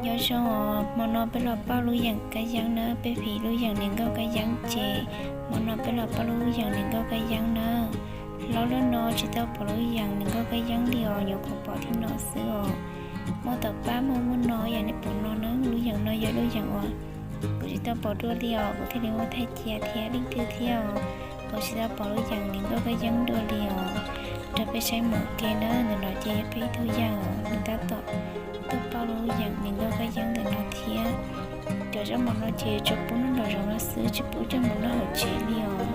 Nyob zoo os, hmo no peb los pauj lub yeem kab yeeb na, peb phim lub yeem niam nkauj kab yeeb ces hmo no peb los pauj lub yeem niam nkauj kab yeeb na. Hlob lub no tsis tau pom lub yeem niam nkauj kab yeeb li os, nyuam qhuav pom thib no xwb os. Muaj tom pab muaj muaj no yam nej pom no na, lub yeem no yog lub yeem uas kuv tsis tau pom dua li os, kuv thiaj li muab thaij cia thiab leej twg thiab os, kuv tsis tau pom lub yeem niam nkauj kab yeeb dua li os. Rau peb saib mus ke na, ntawm no ces yog peb ib tug yawg os, nws tab tom tuaj pauj lub yeem niam nkauj kab yeeb ntawm no thiab. Cov zaub mov no ces tsuas pub noj nraum zoov no xwb, tsis pub coj mus noj hauv tsev li os,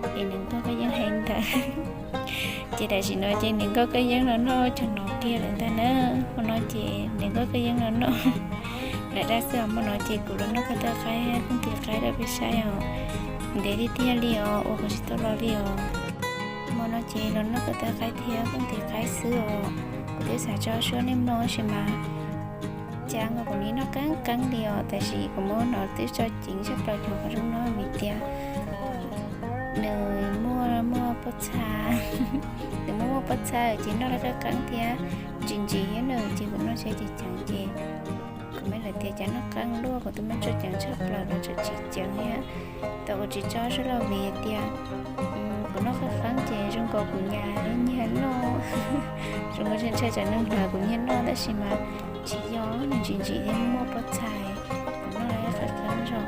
es niam nkauj kab yeeb heev ntawd. Ces tam sim no ces niam nkauj kab yeeb los noj cov no kiag lawm ntag na. Hmo no ces niam nkauj kab yeeb los noj lawm dab xwb os. Hmo no ces kuv los noj koj tauj qaib, koj tiv qaib rau peb saib os. Ntev tiag tiag li os, ua kuv tsis tau los li os. Hmo no ces los noj koj tauj qaib thiab koj tiv qaib xwb os. Kuv twb xav tso suab nej mloog tab sis mas cas nkaus kuv nim noj qeeb qeeb li os, tab sis kuv muab no twb tso ceev tshaj plaws cov qhov zoo no vim tias nws muaj muaj pob txha, nws muaj muaj pob txha ces noj li qeeb qeeb thiab ntsim ntsim thiab na, ces kuv noj tsis ceev ceev ces kuv me lawv tias cas noj qeeb luaj, kuv twb muab tso ceev tshaj plaws los tseem tsis ceev thiab. Thaum kuv tsis tso suab los vim tias kuv noj qeeb qeeb ces zoo nkaus kuv nyiag nyiag noj, zoo nkaus ntshai tsam nws hlawv kuv nyiag noj tab sis mas tsis yog, nws ntsim ntsim thiab muaj pob txha, kuv noj li qeeb qeeb zog.